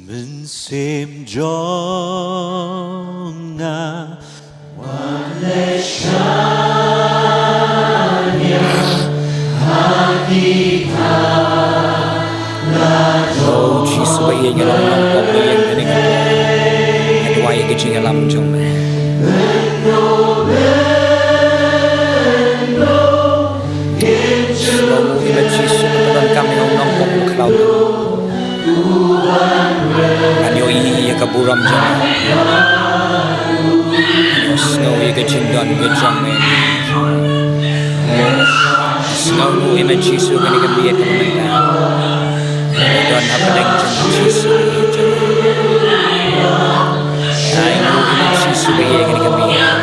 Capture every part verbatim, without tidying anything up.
Mynsiem jong nga. O Jisu ba ïeit, nga long nongpop ba ïeit, nga duwai ïa ka jingïalam jong me. Sngewbha ïa me Jisu, ka donkam ïa u nongpop u khlaw. Ngan ïohi ïa ka burom jong me. Ngan ïohsngew ïa ka jingdon ka jong me. Sngewbha ïa me Jisu, kane ka miet kaba mynta. Ngan don hapdeng jong me Jisu. Sngewbha ïa me Jisu, kane ka miet.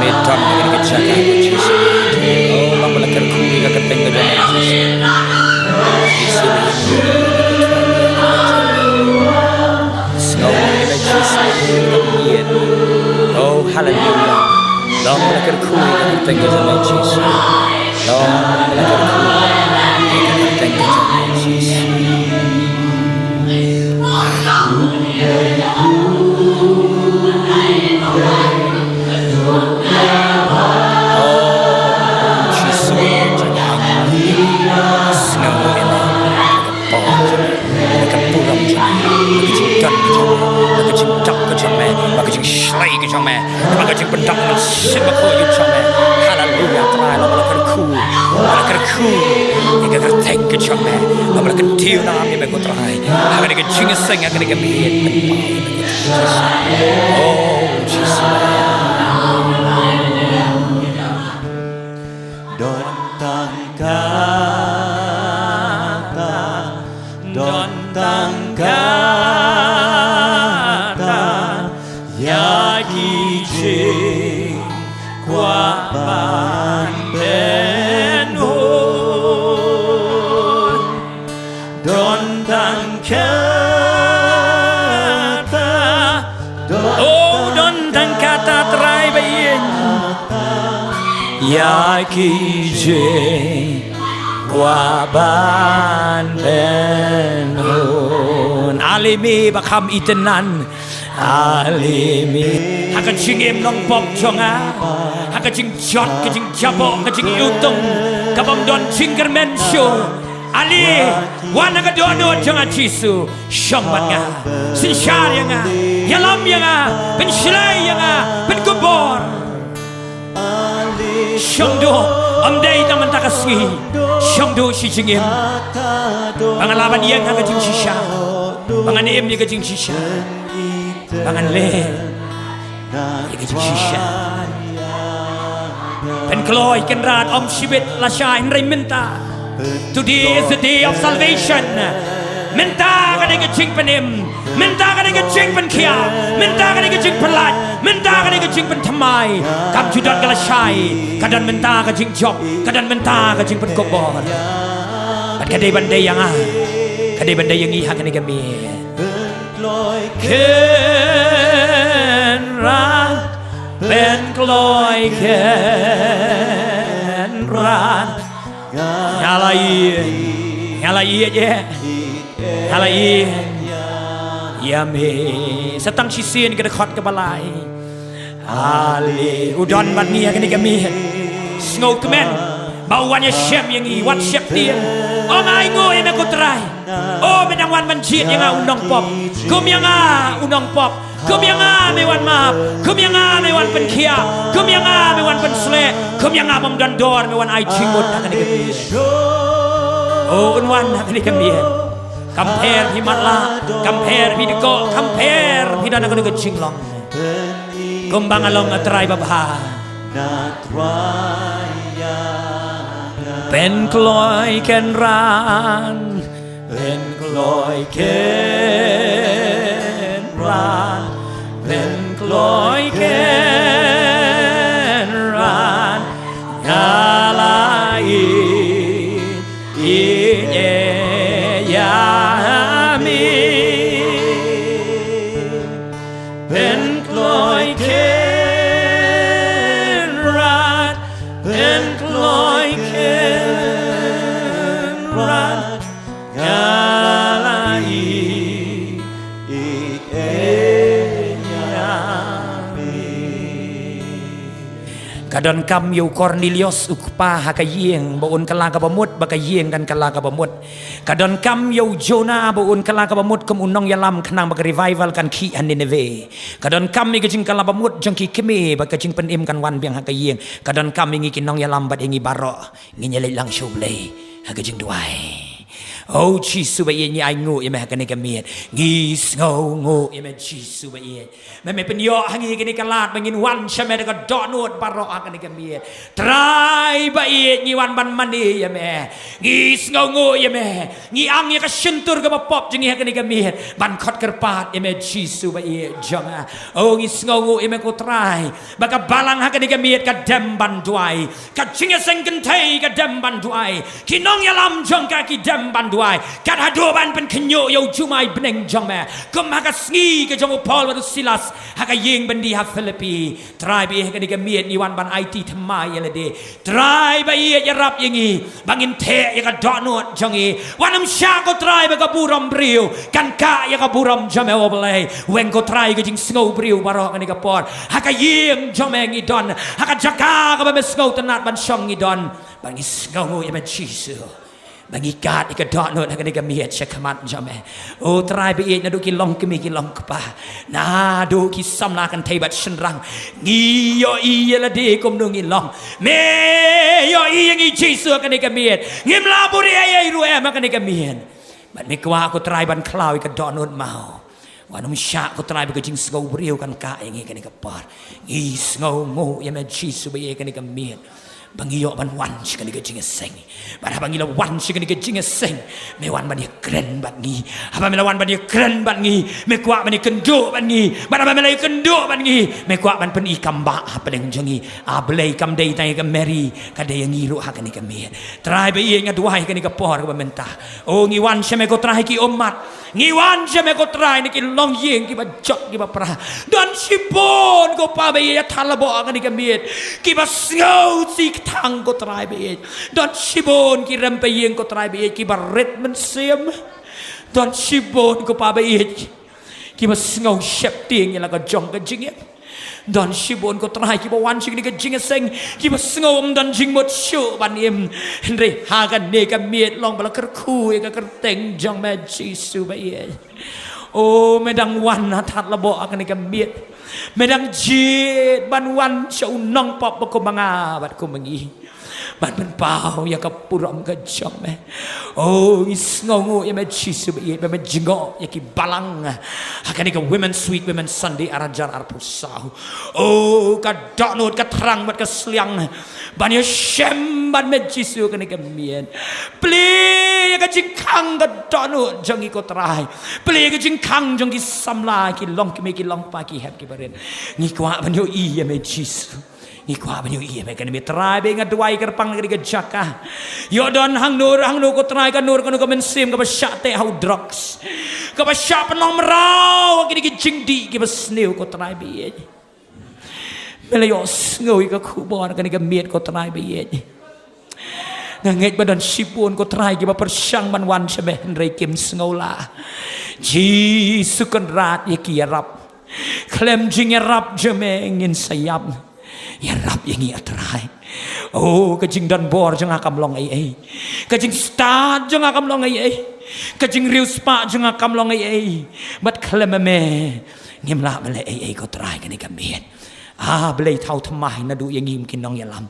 Me don ha kane ka jaka ko Jisu. O, long ba la kyrkhu ïa ka kyrteng ka jong me Jisu. Jisu. Sngewbha ïa me Jisu. O, haleluya. Long ba la kyrkhu ïa ka kyrteng ka jong me Jisu. Long ba la kyrkhu ïa ka kyrteng ka jong me Jisu. Haleluya, Trai, long ba la kyrkhu, long ba la kyrkhu ïa ka kyrteng ka jong me, long ba la kyntiew nam ïa me ko Trai. Ha kane ka jingïaseng, ha kane ka miet, pynpaw ïa me ko Trai. O Jisu. Don tang kata, don tang kata, ïa ki jingkwah ban pynhun. Don tang kata, o, don tang kata Trai ba ïeit. Ïa ki jingkwah ban pynhun. Ale me ba kham itynnad. Ale me. Ha ka jingim nongpop jong nga, ha ka jingjot, ka jingjaboh, ka jingïutung kabym don jingkyrmen shuh. Ale, wan ha ka dohnud jong nga Jisu. Shong bad nga. Synshar ïa nga. Ïalam ïa nga. Pynshlei ïa nga. Pynkupbor. Shong duh, ym dei tang mynta ka sngi. Shong duh shi jingim. Ba nga lah ban ïeng ha ka jingshisha. Ba ngan im ïa ka jingshisha. Ba ngan leh ïa ka jingshisha. Pynkloi Kynrad, ym shibit lashai hynrei mynta. Today is the day of salvation. Mynta ka dei ka jingpynim. Mynta ka dei ka jingpynkhiah. Mynta ka dei ka jingpyllait. Mynta ka dei ka jingpynthymmai. Kam ju don ka lashai. Ka don mynta ka jingjop. Ka don mynta ka jingpynkupbor. Bad ka dei ban dei ïa nga. Ka dei ban dei ïa ngi ha kane ka miet. Kynrad, pynkloi Kynrad. Nga la ïeit, nga la ïeit, eh. Nga la ïeit ïa me. Sa tang shisien ka dkhot kaba lai. Ale, u don bad ngi ha kane ka miet. Sngewkmen ba u wan ïashem ïa ngi, wat sheptieng. Ong ainguh ïa me ko Trai. O, me dang wan ban jied ïa nga u nongpop. Kum ïa nga u nongpop. Kum ïa nga me wan map. Kum ïa nga me wan pynkhiah. Kum ïa nga me wan pynsleh. Kum ïa nga bym don dor me wan ai jingmut ha kane ka miet. O, un wan ha kane ka miet. Kam pher phi matlah, kam pher phi dkoh, kam pher phi don ha kane ka jinglong. Kumba nga long, a Trai babha. Pynkloi Kynrad, pynkloi Kynrad, pynkloi Kynrad. Nga la ïeit, ïeit ïa me. Pynkloi Kynrad, pynkloi Kynrad. Nga la ïeit. Ka donkam ïa u Kornelios u kpa ha ka ïing ba un kylla kaba mut, ba ka ïing kan kylla kaba mut. Ka donkam ïa u Jonah ba un kylla kaba mut kum u nongïalam khnang ba ka revival kan khih ha Nineveh. Ka donkam ïa ka jingkylla ba mut jong ki kmie ba ka jingpynim kan wan biang ha ka ïing. Ka donkam ïa ngi ki nongïalam bad ïa ngi baroh ngin ïaleit lang sha U Blei ha ka jingduwai. O Jisu ba ïeit, ngi ainguh ïa me ha kane ka miet. Ngi sngewnguh ïa me Jisu ba ïeit. Me, me pynïoh ha ngi kane ka lad ba ngin wan sha me da ka dohnud baroh ha kane ka miet. Trai ba ïeit, ngi wan ban mane ïa me. Ngi sngewnguh ïa me. Ngi ang ïa ka shyntur kaba pop jong ngi ha kane ka miet ban khot kyrpad ïa me Jisu ba ïeit jong nga. O ngi sngewnguh ïa me ko Trai ba ka balang ha kane ka miet ka dem ban duwai. Ka jingïaseng kynthei ka dem ban duwai. Ki nongïalam jong ka ki dem ban duwai. Kat haduh ban pynkhynñiuh ïa u jumai bneng jong me. Kum ha ka sngi ka jong u Paul bad u Silas ha ka ïing byndi ha Philippi. Trai ba ïeit, ha kane ka miet ngi wan ban aiti thymmai ïa lade. Trai ba ïeit, ïarap ïa ngi ba ngin theh ïa ka dohnud jong ngi. Wat nym shah ko Trai ba ka burom briew kan kah ïa ka burom jong me, O Blei. Weng ko Trai ka jingsngew briew baroh kane ka por. Ha ka ïing jong me ngi don. Ha ka jaka kaba me sngewtynnat ban shong ngi don. Ba ngi sngewnguh ïa me Jisu. Ba ngi kad ïa ka dohnud ha kane ka miet sha khmat jong me. O Trai ba ïeit, naduh ki longkmie ki longkpa, naduh ki samla kynthei bad shynrang, ngi ïohi ïa lade kumno ngi long. Me ïohi ïa ngi Jisu ha kane ka miet. Ngim lah buhrieh ei ei ruh em ha kane ka miet. Bad me kwah ko Trai ban khlaw ïa ka dohnud maw. Wat nym shah ko Trai ba ka jingsngew briew kan kah ïa ngi kane ka por. Ngi sngewnguh ïa me Jisu ba ïeit, kane ka miet ba ngi ïoh ban wan sha kane ka jingïaseng. Bad haba ngi la wan sha kane ka jingïaseng, me wan ban ïakren bad ngi. Haba me la wan ban ïakren bad ngi, me kwah ban ïakynduh bad ngi. Bad haba me la ïakynduh bad ngi, me kwah ban pyni kam ba hapdeng jong ngi. A Blei, kam dei tang ïa ka Mary, ka dei ïa ngi ruh ha kane ka miet. Trai ba ïeit, nga duwai kane ka por kaba mynta. O ngi wan sha me ko Trai ki ummat. Ngi wan sha me ko Trai na ki longïing kiba jot kiba pra. Don shibun ko Pa ba ïeit, ïa thad la boh ha kane ka miet, kiba sngew shi kthang ko Trai ba ïeit. Don shibun ki rem ba ïing ko Trai ba ïeit, kiba rit mynsiem. Don shibun ko Pa ba ïeit, kiba sngew sheptieng ïa la ka jong ka jingim. Don shibun ko Trai kiba wan sha kane ka jingïaseng, kiba sngew ym don jingmut shuh ban im. Hynrei ha kane ka miet long ba la kyrkhu ïa ka kyrteng jong me Jisu ba ïeit. O me dang wan ha thad la boh ha kane ka miet. Me dang jied ban wan sha u nongpop ba kum ma nga bad kum ma ngi. Ban pynpaw ïa ka burom ka jong me. O ngi sngewnguh ïa me Jisu ba ïeit, ba me jngoh ïa ki balang ha kane ka Women's Week, Women's Sunday ar hajar arphew saw. O ka dohnud, ka thrang bad ka sliang ban ïashem bad me Jisu ha kane ka miet. Plie ïa ka jingkhang ka dohnud jong ngi ko Trai. Plie ïa ka jingkhang jong ki samla, ki longkmie ki longpa, ki hep ki barit. Ngi kwah ban ïohi ïa me Jisu. Ngi kwah ban ïohi ïa me kane ka miet Trai ba ïeit. Nga duwai kyrpang na kane ka jaka. Ïoh don hangno hangno ko Trai kano kano ka mynsiem kaba shah teh ha u drugs, kaba shah pynlong mraw ha kine ki jingdih kiba sniew ko Trai ba ïeit. Me la ïohsngew ïa ka khubor kane ka miet ko Trai ba ïeit. Nga ngeit ba don shibun ko Trai kiba pyrshang ban wan sha me hynrei kim sngew lah. Jisu Kynrad, ïa ki ïarap. Khlem jingïarap jong me ngin sa ïap. Ïarap ïa ngi ah Trai. O ka jingdonbor jong nga kam long ei ei. Ka jingstad jong nga kam long ei ei. Ka jingriewspah jong nga kam long ei ei. Bad khlem me ngim lah ban leh ei ei ko Trai kane ka miet. A Blei, thaw thymmai naduh ïa ngi kum ki nongïalam.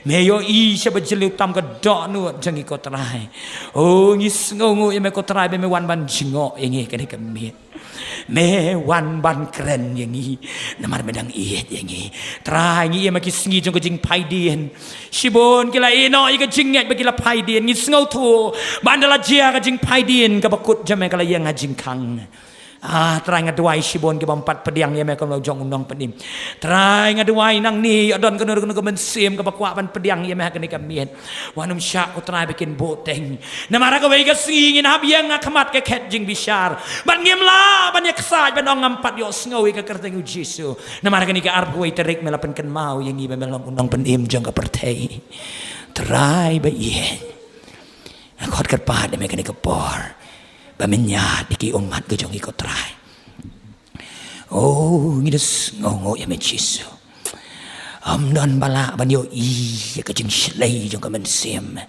Me ïohi sha ba jylliew tam ka dohnud jong ngi ko Trai. O ngi sngewnguh ïa me ko Trai ba me wan ban jngoh ïa ngi kane ka miet. Me wan ban kren ïa ngi namar me dang ïeit ïa ngi. Trai, ngi ïa ma ki sngi jong ka jingphaidien. Shibun ki la ïehnoh ïa ka jingngeit ba ki la phaidien. Ngi sngewthuh ba ynda la jia ka jingphaidien kaba kut jong me ka la ïeng ha jingkhang. Ah Trai, nga duwai shibun ki bym pat pdiang ïa me kum u jong u nongpynim. Trai, nga duwai nangne ïa don kano kano ka mynsiem kaba kwah ban pdiang ïa me ha kane ka miet. Wat nym shah ko Trai ba kin buhteng. Namar ha kawei ka sngi ngin hap ïeng ha khmat ka khet jingbishar. Bad ngim lah ban ïa ksaid ban ong ngam pat ïohsngew ïa ka kyrteng u Jisu. Namar ha kane ka arphew wei tarik me la pynkynmaw ïa ngi ba me long u nongpynim jong ka pyrthei. Trai ba ïeit. Nga khot kyrpad ïa me kane ka por. Ba men ñiad ïa ki ummat ka jong ngi ko Trai. O ngi da sngewnguh ïa me Jisu. Ym don ba lah ban ïohi ïa ka jingshlei jong ka mynsiem.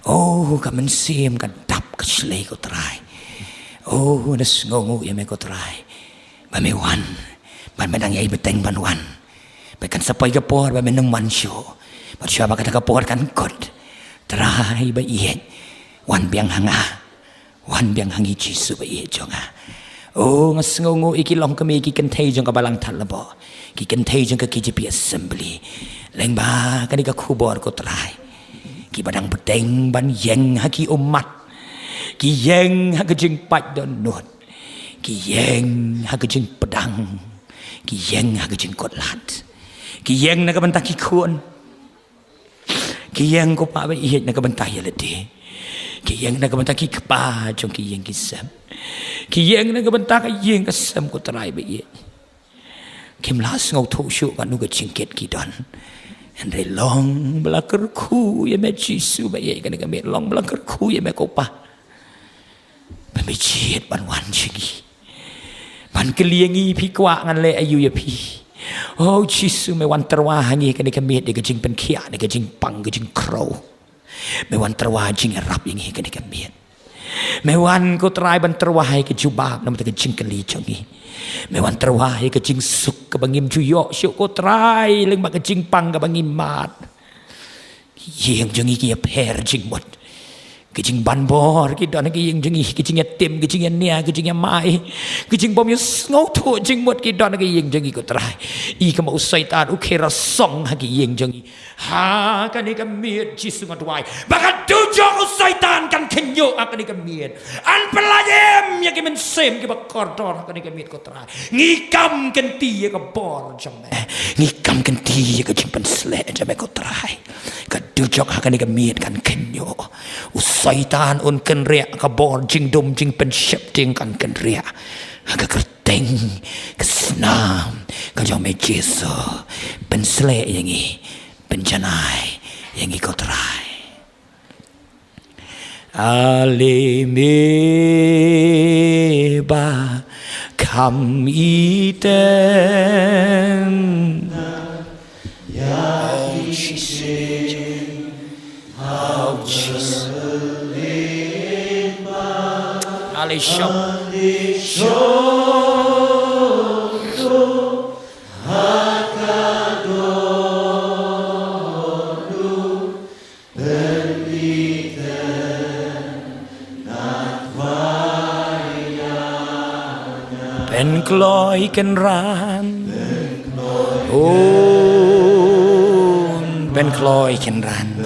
Oh, ka mynsiem ka dap ka shlei, ko Trai. Oh, nga sngewnguh ïa me, ko Trai, ba me wan, ba me dang ïai bteng ban wan. Ba kan sa poi ka por ba me nang wan shuh. Bad shuwa ba kata ka por kan kut, Trai ba ïeit, wan biang ha nga. Wan biang ha ngi, Jisu ba ïeit jong nga. Oh, nga sngewnguh ïa ki longkmie, ki kynthei jong ka Balang Thadlaboh, ki kynthei jong ka K J P Assembly, lyngba kane ka khubor, ko Trai. Kiba dang bteng ban ïeng ha ki ummat, ki ïeng ha ka jingpait dohnud, ki ïeng ha ka jingpdang, ki ïeng ha ka jingkutlad, ki ïeng na ka bynta ki khun, ki ïeng, ko Pa ba ïeit, na ka bynta ïalade, ki ïeng na ka bynta ki kpa jong ki ïing ki sem, ki ïeng na ka bynta ka ïing ka sem, ko Trai ba ïeit. Kim lah sngewthuh shuh katno ka jingkit ki don. Hynrei long ba la kyrkhu ïa me, Jisu ba ïeit, kane ka miet, long ba la kyrkhu ïa me, ko Pa, ba me jied ban wan sha ngi, ban kylli ïa ngi, phi kwah ngan leh aïu ïa phi. Oh Jisu, me wan tyrwa ha ngi kane ka miet da ka jingpynkhiah, da ka jingpang, ka jingkhrew. Me wan tyrwa jingïarap ïa ngi kane ka miet. Me wan, ko Trai, ban tyrwa ïa ka jubab namar ka jingkylli jong ngi. Me wan tyrwa ïa ka jingsuk kaba ngim ju ïoh shuh, ko Trai, lyngba ka jingpang kaba ngim mad. Ïing jong ngi ki ïapher jingmut. Ki jingbanbor ki don ha ki ïing jong ngi, ki jingïatim, ki jingïania, ki jingïamai, ki jingbym ïasngewthuh jingmut ki don ha ki ïing jong ngi, ko Trai. I kumba u Soitan u khie rasong ha ki ïing jong ngi. Ha kane ka miet, Jisu, nga duwai ba ka dujok u Soitan kan kynjoh ha kane ka miet. Yn pyllait im ïa ki mynsiem kiba kordor ha kane ka miet, ko Trai. Ngi kam kynti ïa ka bor jong me. Ngi kam kynti ïa ka jingpynsleh jong me, ko Trai. Ka dujok ha kane ka miet kan kynjoh. U Soitan un kynriah, ka bor jingdum jingpynsheptieng kan kynriah. Ha ka kyrteng ka snam ka jong me, Jisu, pynsleh ïa ngi, pynjanai ïa ngi, ko Trai. Ale me ba kham iten. Oh, Jesus. Oh, Jesus. Ale shop. Pynkloi kynran. Oh, pynkloi kynran.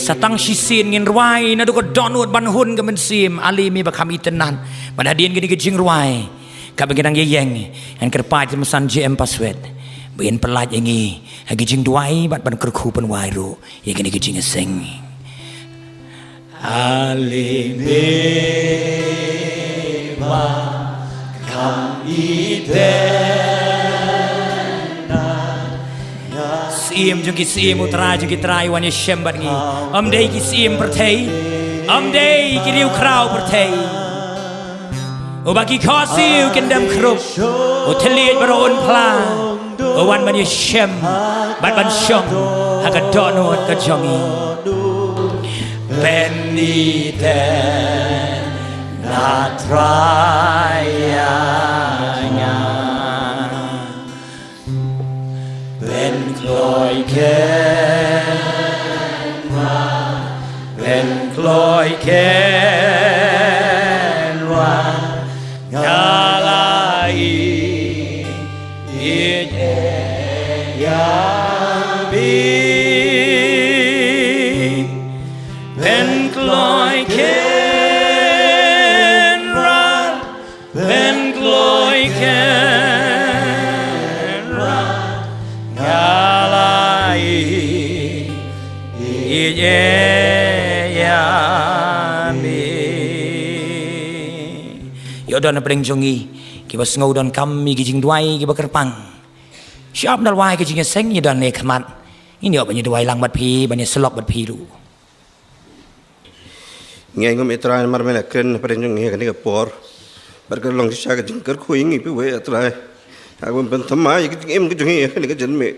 Sa tang shisien ngin rwai naduh ka dohnud ban hun ka mynsiem, Ale me ba kham itynnad. Bad hadien kane ka jingrwai, kaba ngi dang ïeng, ngan kyrpad ïa u Pastor J M Paswet ba un pyllait ïa ngi ha ka jingduwai bad ban kyrkhu pynwai ruh ïa kane ka jingïaseng. Ale me ba kham iten. Siem jong ki siem, u Trai jong ki trai, wan ïashem bad ngi. Ym dei ki siem pyrthei, ym dei ki riewkhraw pyrthei. Uba ki khohsiew kin dem khrup, u thylliej baroh un phla. U wan ban ïashem bad ban shong ha ka dohnud ka jong ngi. Pynïaid na Trai ïa nga. Pynkloi kynran, pynkloi kynran, nga la ïeit ïa phi. Pynkloi kynran, pynkloi kynran, Don hapdeng jong ngi kiba sngew donkam ïa ki jingduwai kiba kyrpang. Sha ap nalwai ka jingïaseng ïa don ne khmat. Ngin ïoh ban ïa duwai lang bad phi, ban ïa syllok bad phi ruh. Ngi ngam, A Trai, namar me la kren hapdeng jong ngi ha kane ka por. Bad ka long shisha ka jingkyrkhu ïa ngi phi wei, A Trai. Ha kaba pynthymmai ïa ka jingim ka jong ngi ha kane ka janmiet.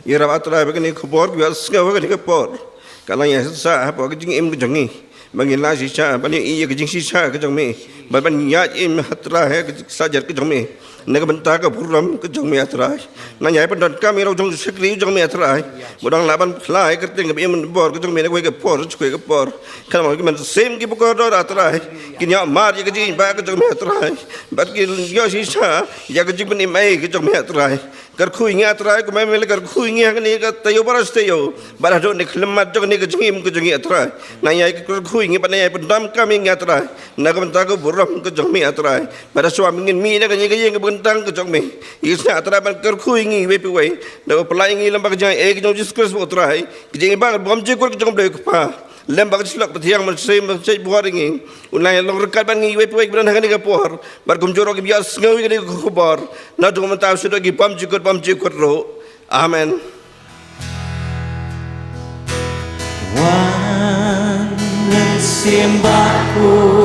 Ïarap, A Trai, ba kane ka khubor kaba sngew ha kane ka por ka long ïa shisha hapoh ka jingim ka jong ngi. Ba ngin lah shisha ban ïohi ïa ka jingshisha ka jong me. Bad ban ïaid im, A Trai, ha ka jingsajar ka jong me. Na ka bynta ka burom ka jong me, A Trai. Nang ïai pyndonkam ïa la u jong u shakri jong me, A Trai. Ba dang lah ban phla ïa ka kyrteng kaba im bor ka jong me na kawei ka por sha kawei ka por. Khnang ba ki mynsiem kiba kordor, A Trai, kin ïoh mad ïa ka jingim ba ka jong me, A Trai. Bad kin ïoh shisha ïa ka jingpynim ei ka jong me, A Trai. Kyrkhu ïa ngi, A Trai, kumba me la kyrkhu ïa ngi ha kane ka taïew baroh shi taïew. Bad haduh ne khyllem mat jong kane ka jingim ka jong ngi, A Trai. Nang ïai kyrkhu ïa ngi bad nang ïai pyndonkam ïa ngi, A Trai. Na ka bynta ka burom ka jong me, A Trai. Bad shuwa ba ngin mih na kane ka ïing kaba kyntang ka jong me, ïa sngewbha, A Trai, ban kyrkhu ïa ngi iwei pa iwei. Da kaba pynlait ïa ngi lem bad ka jingaiei ka jong u Jisu Khrist, A Trai. Ka jingim bymjukut ka jong U Blei U Kpa. Lem bad ka jingïasyllok ba thiang, Mynsiem Bakhuid ba bor ïa ngi. Un nang ïalong ryngkat bad ngi iwei pa iwei kiba don ha kane ka por. Bad kumjuh ruh kiba ïohsngew ïa kane ka khubor. Naduh mynta sha ki bymjukut bymjukut ruh. Amen. Wan Mynsiem Bakhuid.